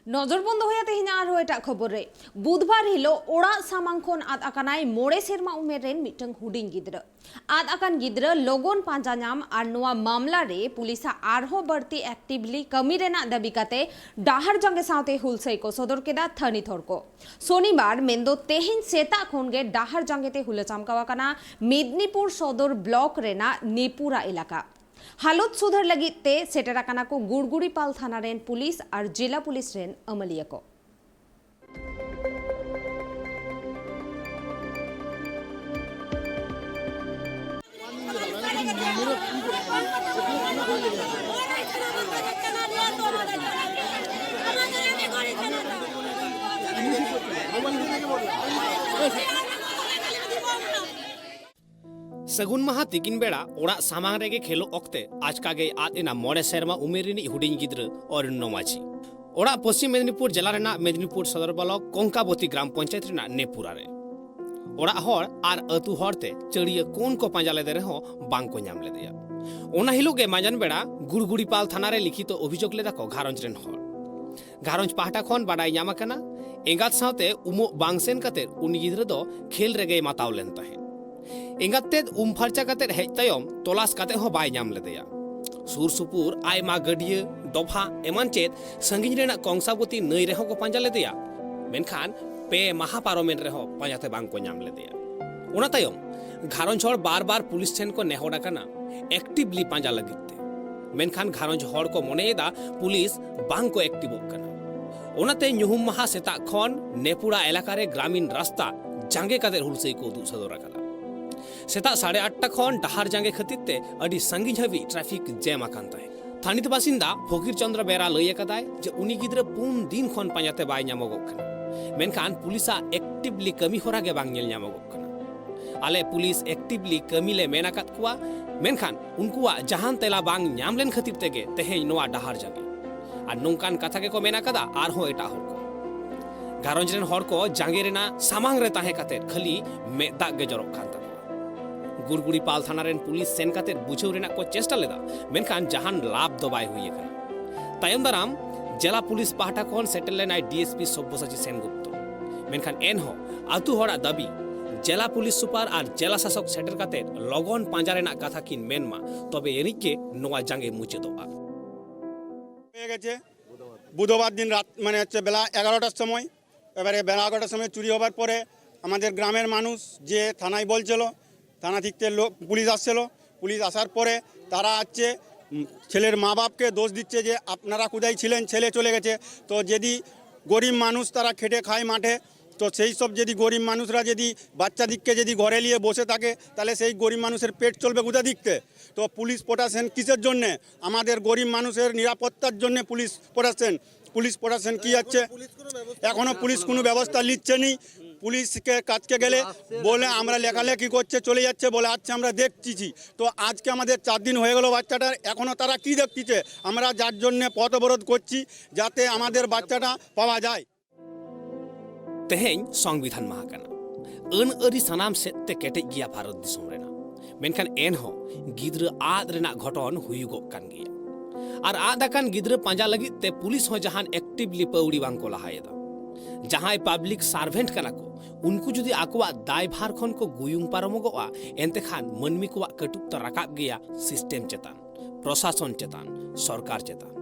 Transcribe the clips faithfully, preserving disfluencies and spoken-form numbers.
ᱱᱚᱡᱚᱨ ᱵᱚᱱ ᱫᱚᱦᱚᱭᱟ ᱛᱮᱦᱮᱧᱟᱜ ᱟᱨᱦᱚᱸ ᱮᱴᱟᱜ ᱠᱷᱚᱵᱚᱨ ᱨᱮ᱾ ᱵᱩᱫᱷᱵᱟᱨ ᱦᱤᱞᱳᱜ ᱚᱲᱟᱜ ᱥᱟᱢᱟᱝ ᱠᱷᱚᱱ ᱟᱫ ᱟᱠᱟᱱᱟᱭ ᱢᱚᱬᱮ ᱥᱮᱨᱢᱟ ᱩᱢᱮᱨ ᱨᱮᱱ ᱢᱤᱫᱴᱟᱝ ᱦᱩᱰᱤᱧ ᱜᱤᱫᱽᱨᱟᱹ᱾ ᱟᱫ ᱟᱠᱟᱱ ᱜᱤᱫᱽᱨᱟᱹ ᱞᱚᱜᱚᱱ ᱯᱟᱸᱡᱟ ᱧᱟᱢ ᱟᱨ ᱱᱚᱣᱟ ᱢᱟᱢᱞᱟ ᱨᱮ ᱯᱩᱞᱤᱥᱟᱜ ᱟᱨᱦᱚᱸ ᱵᱟᱹᱲᱛᱤ ᱮᱠᱴᱤᱵᱷᱞᱤ ᱠᱟᱹᱢᱤ ᱨᱮᱱᱟᱜ ᱫᱟᱹᱵᱤ ᱠᱟᱛᱮ ᱰᱟᱦᱟᱨ ᱡᱟᱸᱜᱮ ᱥᱟᱶᱛᱮ ᱦᱩᱞᱥᱟᱹᱭ ᱠᱚ ᱥᱚᱫᱚᱨ ᱠᱮᱫᱟ ᱛᱷᱟᱹᱱᱤᱛ ᱦᱚᱲ ᱠᱚ᱾ ᱥᱚᱱᱤᱵᱟᱨ ᱢᱮᱱᱫᱚ ᱛᱮᱦᱮᱧ ᱥᱮᱛᱟᱜ ᱠᱷᱚᱱ ᱜᱮ ᱰᱟᱦᱟᱨ ᱡᱟᱸᱜᱮ ᱛᱮ ᱦᱩᱞᱟᱹ ᱪᱟᱢᱠᱟᱣ ᱟᱠᱟᱱᱟ ᱢᱮᱫᱽᱱᱤᱯᱩᱨ ᱥᱚᱫᱚᱨ ᱵᱞᱚᱠ ᱨᱮᱱᱟᱜ ᱱᱮᱯᱩᱨᱟ ᱮᱞᱟᱠᱟ᱾ ᱦᱟᱞᱚᱛ ᱥᱩᱫᱷᱟᱹᱨ ᱞᱟᱹᱜᱤᱫ ᱛᱮ ᱥᱮᱴᱮᱨ ᱟᱠᱟᱱᱟ ᱠᱚ ᱜᱩᱲᱜᱩᱲᱤᱯᱟᱞ ᱛᱷᱟᱱᱟ ᱨᱮᱱ ᱯᱩᱞᱤᱥ ᱟᱨ ᱡᱮᱞᱟ ᱯᱩᱞᱤᱥ ᱨᱮᱱ ᱟᱹᱢᱟᱹᱞᱤᱭᱟᱹ ᱠᱚ᱾ ᱥᱟᱹᱜᱩᱱ ᱢᱟᱦᱟ ᱛᱤᱠᱤᱱ ᱵᱮᱲᱟ ᱚᱲᱟᱜ ᱥᱟᱢᱟᱝ ᱨᱮᱜᱮ ᱠᱷᱮᱞᱚᱜ ᱚᱠᱛᱮ ᱟᱪᱠᱟ ᱜᱮᱭ ᱟᱫ ᱮᱱᱟ ᱢᱚᱬᱮ ᱥᱮᱨᱢᱟ ᱩᱢᱮᱨ ᱨᱤᱱᱤᱡ ᱦᱩᱰᱤᱧ ᱜᱤᱫᱽᱨᱟᱹ ᱚᱨᱱᱚ ᱢᱟᱹᱡᱷᱤ᱾ ᱚᱲᱟᱜ ᱯᱚᱥᱪᱤᱢ ᱢᱮᱫᱽᱱᱤᱯᱩᱨ ᱡᱮᱞᱟ ᱨᱮᱱᱟᱜ ᱢᱮᱫᱽᱱᱤᱯᱩᱨ ᱥᱚᱫᱚᱨ ᱵᱞᱚᱠ ᱠᱚᱝᱠᱟᱵᱚᱛᱤ ᱜᱨᱟᱢ ᱯᱚᱧᱪᱟᱭᱮᱛ ᱨᱮᱱᱟᱜ ᱱᱮᱯᱩᱨᱟ ᱨᱮ᱾ ᱚᱲᱟᱜ ᱦᱚᱲ ᱟᱨ ᱟᱹᱛᱩ ᱦᱚᱲ ᱛᱮ ᱪᱟᱹᱲᱤᱭᱟᱹ ᱠᱩᱱ ᱠᱚ ᱯᱟᱸᱡᱟ ᱞᱮᱫᱮ ᱨᱮᱦᱚᱸ ᱵᱟᱝ ᱠᱚ ᱧᱟᱢ ᱞᱮᱫᱮᱭᱟ᱾ ᱚᱱᱟ ᱦᱤᱞᱳᱜ ᱜᱮ ᱢᱟᱸᱡᱟᱱ ᱵᱮᱲᱟ ᱜᱩᱲᱜᱩᱲᱤᱯᱟᱞ ᱛᱷᱟᱱᱟ ᱨᱮ ᱞᱤᱠᱷᱤᱛᱚ ᱚᱵᱷᱤᱡᱳᱜᱽ ᱞᱮᱫᱟ ᱠᱚ ᱜᱷᱟᱨᱚᱸᱡᱽ ᱨᱮᱱ ᱦᱚᱲ᱾ ᱜᱷᱟᱨᱚᱸᱡᱽ ᱯᱟᱦᱴᱟ ᱠᱷᱚᱱ ᱵᱟᱰᱟᱭ ᱧᱟᱢ ᱟᱠᱟᱱᱟ, ᱮᱸᱜᱟᱛ ᱥᱟᱶᱛᱮ ᱩᱢᱩᱜ ᱵᱟᱝ ᱥᱮᱱ ᱠᱟᱛᱮ ᱩᱱᱤ ᱜᱤᱫᱽᱨᱟᱹ ᱫᱚ ᱠᱷᱮᱞ ᱨᱮᱜᱮᱭ ᱢᱟᱛᱟᱣ ᱞᱮᱱ ᱛᱟᱦᱮᱸᱫ᱾ ᱮᱸᱜᱟᱛ ᱛᱮᱫ ᱩᱢ ᱯᱷᱟᱨᱪᱟ ᱠᱟᱛᱮ ᱦᱮᱡ ᱛᱟᱭᱚᱢ ᱛᱚᱞᱟᱥ ᱠᱟᱛᱮ ᱦᱚᱸ ᱵᱟᱭ ᱧᱟᱢ ᱞᱮᱫᱮᱭᱟ᱾ ᱥᱩᱨ ᱥᱩᱯᱩᱨ ᱟᱭᱢᱟ ᱜᱟᱹᱰᱭᱟᱹ, ᱰᱚᱵᱷᱟ ᱮᱢᱟᱱ ᱪᱮᱫ ᱥᱟᱺᱜᱤᱧ ᱨᱮᱱᱟᱜ ᱠᱚᱝᱥᱟᱵᱚᱛᱤ ᱱᱟᱹᱭ ᱨᱮᱦᱚᱸ ᱠᱚ ᱯᱟᱸᱡᱟ ᱞᱮᱫᱮᱭᱟ, ᱢᱮᱱᱠᱷᱟᱱ ᱯᱮ ᱢᱟᱦᱟ ᱯᱟᱨᱚᱢᱮᱱ ᱨᱮᱦᱚᱸ ᱯᱟᱸᱡᱟᱛᱮ ᱵᱟᱝ ᱠᱚ ᱧᱟᱢ ᱞᱮᱫᱮᱭᱟ᱾ ᱚᱱᱟ ᱛᱟᱭᱚᱢ ᱜᱷᱟᱨᱚᱸᱡᱽ ᱦᱚᱲ ᱵᱟᱨ ᱵᱟᱨ ᱯᱩᱞᱤᱥ ᱴᱷᱮᱱ ᱠᱚ ᱱᱮᱦᱚᱨ ᱟᱠᱟᱱᱟ, ᱮᱠᱴᱤᱵᱷᱞᱤ ᱯᱟᱸᱡᱟ ᱞᱟᱹᱜᱤᱫ ᱛᱮ, ᱢᱮᱱᱠᱷᱟᱱ ᱜᱷᱟᱨᱚᱸᱡᱽ ᱦᱚᱲ ᱠᱚ ᱢᱚᱱᱮᱭᱮᱫᱟ ᱯᱩᱞᱤᱥ ᱵᱟᱝ ᱠᱚ ᱮᱠᱴᱤᱵᱷᱚᱜ ᱠᱟᱱᱟ᱾ ᱚᱱᱟᱛᱮ ᱧᱩᱦᱩᱢ ᱢᱟᱦᱟ ᱥᱮᱛᱟᱜ ᱠᱷᱚᱱ ᱱᱮᱯᱩᱲᱟ ᱮᱞᱟᱠᱟ ᱨᱮ ᱜᱨᱟᱢᱤᱱ ᱨᱟᱥᱛᱟ ᱡᱟᱸᱜᱮ ᱠᱟᱛᱮ ᱦᱩᱞᱥᱟᱹᱭ ᱠᱚ ᱩᱫᱩᱜ ᱥᱚᱫᱚᱨ ᱟᱠᱟᱫᱟ᱾ ᱥᱮᱛᱟᱜ ᱥᱟᱲᱮ ᱟᱴᱴᱟ ᱠᱷᱚᱱ ᱰᱟᱦᱟᱨ ᱡᱟᱸᱜᱮ ᱠᱷᱟᱹᱛᱤᱨ ᱛᱮ ᱟᱹᱰᱤ ᱥᱟᱺᱜᱤᱧ ᱦᱟᱹᱵᱤᱡ ᱴᱨᱟᱯᱷᱤᱠ ᱡᱮᱢ ᱟᱠᱟᱱ ᱛᱟᱦᱮᱸᱫ᱾ ᱛᱷᱟᱹᱱᱤᱛ ᱵᱟᱥᱤᱱᱫᱟ ᱯᱷᱚᱠᱤᱨ ᱪᱚᱸᱫᱽᱨᱚ ᱵᱮᱨᱟ ᱞᱟᱹᱭ ᱟᱠᱟᱫᱟᱭ ᱡᱮ ᱩᱱᱤ ᱜᱤᱫᱽᱨᱟᱹ ᱯᱩᱱ ᱫᱤᱱ ᱠᱷᱚᱱ ᱯᱟᱸᱡᱟᱛᱮ ᱵᱟᱭ ᱧᱟᱢᱚᱜᱚᱜ ᱠᱟᱱᱟ, ᱢᱮᱱᱠᱷᱟᱱ ᱯᱩᱞᱤᱥᱟᱜ ᱮᱠᱴᱤᱵᱷᱞᱤ ᱠᱟᱹᱢᱤ ᱦᱚᱨᱟ ᱜᱮ ᱵᱟᱝ ᱧᱮᱞ ᱧᱟᱢᱚᱜᱚᱜ ᱠᱟᱱᱟ᱾ ᱟᱞᱮ ᱯᱩᱞᱤᱥ ᱮᱠᱴᱤᱵᱷᱞᱤ ᱠᱟᱹᱢᱤ ᱞᱮ ᱢᱮᱱ ᱟᱠᱟᱫ ᱠᱚᱣᱟ, ᱢᱮᱱᱠᱷᱟᱱ ᱩᱱᱠᱩᱣᱟᱜ ᱡᱟᱦᱟᱱ ᱛᱮᱞᱟ ᱵᱟᱝ ᱧᱟᱢ ᱞᱮᱱ ᱠᱷᱟᱹᱛᱤᱨ ᱛᱮᱜᱮ ᱛᱮᱦᱮᱧ ᱱᱚᱣᱟ ᱰᱟᱦᱟᱨ ᱡᱟᱸᱜᱮ᱾ ᱟᱨ ᱱᱚᱝᱠᱟᱱ ᱠᱟᱛᱷᱟ ᱜᱮᱠᱚ ᱢᱮᱱ ᱟᱠᱟᱫᱟ ᱟᱨᱦᱚᱸ ᱮᱴᱟᱜ ᱦᱚᱲ ᱠᱚ᱾ ᱜᱷᱟᱨᱚᱸᱡᱽ ᱨᱮᱱ ᱦᱚᱲ ᱠᱚ ᱡᱟᱸᱜᱮ ᱨᱮᱱᱟᱜ ᱥᱟᱢᱟᱝ ᱨᱮ ᱛᱟᱦᱮᱸ ᱠᱟᱛᱮ ᱠᱷᱟᱹᱞᱤ ᱢᱮᱫ ᱫᱟᱜ ᱜᱮ ᱡᱚᱨᱚᱜ ᱠᱟᱱ ᱛᱟᱠᱚᱣᱟ᱾ ᱜᱩᱲᱜᱩᱲᱤᱯᱟᱞ ᱛᱷᱟᱱᱟ ᱨᱮᱱ ᱯᱩᱞᱤᱥ ᱥᱮᱱ ᱠᱟᱛᱮ ᱵᱩᱡᱷᱟᱹᱣ ᱨᱮᱱᱟᱜ ᱠᱚ ᱪᱮᱥᱴᱟ ᱞᱮᱫᱟ, ᱢᱮᱱᱠᱷᱟᱱ ᱡᱟᱦᱟᱱ ᱞᱟᱵᱷ ᱫᱚ ᱵᱟᱭ ᱦᱩᱭ ᱟᱠᱟᱱᱟ᱾ ᱛᱟᱭᱚᱢ ᱫᱟᱨᱟᱢ ᱡᱮᱞᱟ ᱯᱩᱞᱤᱥ ᱯᱟᱦᱴᱟ ᱠᱷᱚᱱ ᱥᱮᱴᱮᱨ ᱞᱮᱱᱟᱭ ᱰᱤᱮᱥᱯᱤ ᱥᱚᱵᱵᱚᱥᱟᱪᱤ ᱥᱮᱱᱜᱩᱯᱛᱚ᱾ ᱢᱮᱱᱠᱷᱟᱱ ᱮᱱᱦᱚᱸ ᱟᱹᱛᱩ ᱦᱚᱲᱟᱜ ᱫᱟᱹᱵᱤ, ᱡᱮᱞᱟ ᱯᱩᱞᱤᱥ ᱥᱩᱯᱟᱨ ᱟᱨ ᱡᱮᱞᱟ ᱥᱟᱥᱚᱠ ᱥᱮᱴᱮᱨ ᱠᱟᱛᱮ ᱞᱚᱜᱚᱱ ᱯᱟᱸᱡᱟ ᱨᱮᱱᱟᱜ ᱠᱟᱛᱷᱟ ᱠᱤᱱ ᱢᱮᱱ ᱢᱟ, ᱛᱚᱵᱮ ᱟᱹᱱᱤᱡ ᱜᱮ ᱱᱚᱣᱟ ᱡᱟᱸᱜᱮ ᱢᱩᱪᱟᱹᱫᱚᱜᱼᱟ᱾ হয়ে গেছে বুধবার দিন রাত, মানে হচ্ছে বেলা এগারোটার সময়। এবারে বেলা এগারোটার সময় চুরি হবার পরে আমাদের গ্রামের মানুষ যে থানায় বলছিল, থানা থেকে লোক, পুলিশ আসছিল। পুলিশ আসার পরে তারা হচ্ছে, উম, ছেলের মা বাপকে দোষ দিচ্ছে যে আপনারা কোথায় ছিলেন, ছেলে চলে গেছে। তো যদি গরিব মানুষ, তারা খেটে খায় মাঠে, তো সেই সব যদি গরিব মানুষরা যদি বাচ্চাদিককে যদি ঘরে নিয়ে বসে থাকে, তাহলে সেই গরিব মানুষের পেট চলবে কোথা দিকতে? তো পুলিশ প্রশাসন কিসের জন্যে? আমাদের গরিব মানুষের নিরাপত্তার জন্য পুলিশ প্রশাসন, পুলিশ প্রশাসন কি যাচ্ছে? এখনো পুলিশ কোনো ব্যবস্থা নিচ্ছে নি। পুলিশকে কাছকে গেলে বলে আমরা লেখালেখি করছে, চলে যাচ্ছে, বলে আচ্ছা আমরা দেখছি। তো আজকে আমাদের চার দিন হয়ে গেল বাচ্চাটার, এখনো তারা কি দেখতেছে? আমরা যার জন্য পথ অবরোধ করছি যাতে আমাদের বাচ্চাটা পাওয়া যায়। ᱛᱮᱦᱮᱧ ᱥᱚᱝᱵᱤᱫᱷᱟᱱ ᱢᱟᱦᱟ ᱠᱟᱱᱟ᱾ ᱟᱹᱱ ᱟᱹᱨᱤ ᱥᱟᱱᱟᱢ ᱥᱮᱫ ᱛᱮ ᱠᱮᱴᱮᱡ ᱜᱮᱭᱟ ᱵᱷᱟᱨᱚᱛ ᱫᱤᱥᱚᱢ ᱨᱮᱱᱟᱜ, ᱢᱮᱱᱠᱷᱟᱱ ᱮᱱᱦᱚᱸ ᱜᱤᱫᱽᱨᱟᱹ ᱟᱫ ᱨᱮᱱᱟᱜ ᱜᱷᱚᱴᱚᱱ ᱦᱩᱭᱩᱜᱚᱜ ᱠᱟᱱ ᱜᱮᱭᱟ᱾ ᱟᱨ ᱟᱫ ᱟᱠᱟᱱ ᱜᱤᱫᱽᱨᱟᱹ ᱯᱟᱸᱡᱟ ᱞᱟᱹᱜᱤᱫ ᱛᱮ ᱯᱩᱞᱤᱥ ᱦᱚᱸ ᱡᱟᱦᱟᱱ ᱮᱠᱴᱤᱵᱷᱞᱤ ᱯᱟᱹᱣᱲᱤ ᱵᱟᱝ ᱠᱚ ᱞᱟᱦᱟᱭᱮᱫᱟ᱾ ᱡᱟᱦᱟᱸᱭ ᱯᱟᱵᱽᱞᱤᱠ ᱥᱟᱨᱵᱷᱮᱱᱴ ᱠᱟᱱᱟ ᱠᱚ, ᱩᱱᱠᱩ ᱡᱩᱫᱤ ᱟᱠᱚᱣᱟᱜ ᱫᱟᱭᱵᱷᱟᱨ ᱠᱷᱚᱱ ᱠᱚ ᱜᱩᱭᱩᱝ ᱯᱟᱨᱚᱢᱚᱜᱚᱜᱼᱟ, ᱮᱱᱛᱮᱠᱷᱟᱱ ᱢᱟᱹᱱᱢᱤ ᱠᱚᱣᱟᱜ ᱠᱟᱹᱴᱩᱵ ᱫᱚ ᱨᱟᱠᱟᱵ ᱜᱮᱭᱟ ᱥᱤᱥᱴᱮᱢ ᱪᱮᱛᱟᱱ, ᱯᱨᱚᱥᱟᱥᱚᱱ ᱪᱮᱛᱟᱱ, ᱥᱚᱨᱠᱟᱨ ᱪᱮᱛᱟᱱ᱾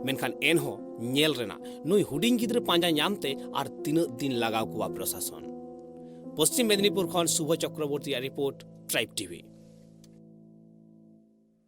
ᱢᱮᱱᱠᱷᱟᱱ ᱮᱱᱦᱚᱸ ᱧᱮᱞ ᱨᱮᱱᱟᱜ, ᱱᱩᱭ ᱦᱩᱰᱤᱧ ᱜᱤᱫᱽᱨᱟᱹ ᱯᱟᱸᱡᱟ ᱧᱟᱢᱛᱮ ᱟᱨ ᱛᱤᱱᱟᱹᱜ ᱫᱤᱱ ᱞᱟᱜᱟᱣ ᱠᱚᱣᱟ ᱯᱨᱚᱥᱟᱥᱚᱱ᱾ ᱯᱚᱥᱪᱤᱢ ᱢᱮᱫᱤᱱᱤᱯᱩᱨ ᱠᱷᱚᱱ ᱥᱩᱵᱷᱚ ᱪᱚᱠᱨᱚᱵᱚᱨᱛᱤᱭᱟᱜ ᱨᱤᱯᱳᱨᱴ, ᱴᱨᱟᱭᱤᱵᱽ ᱴᱤᱵᱷᱤ᱾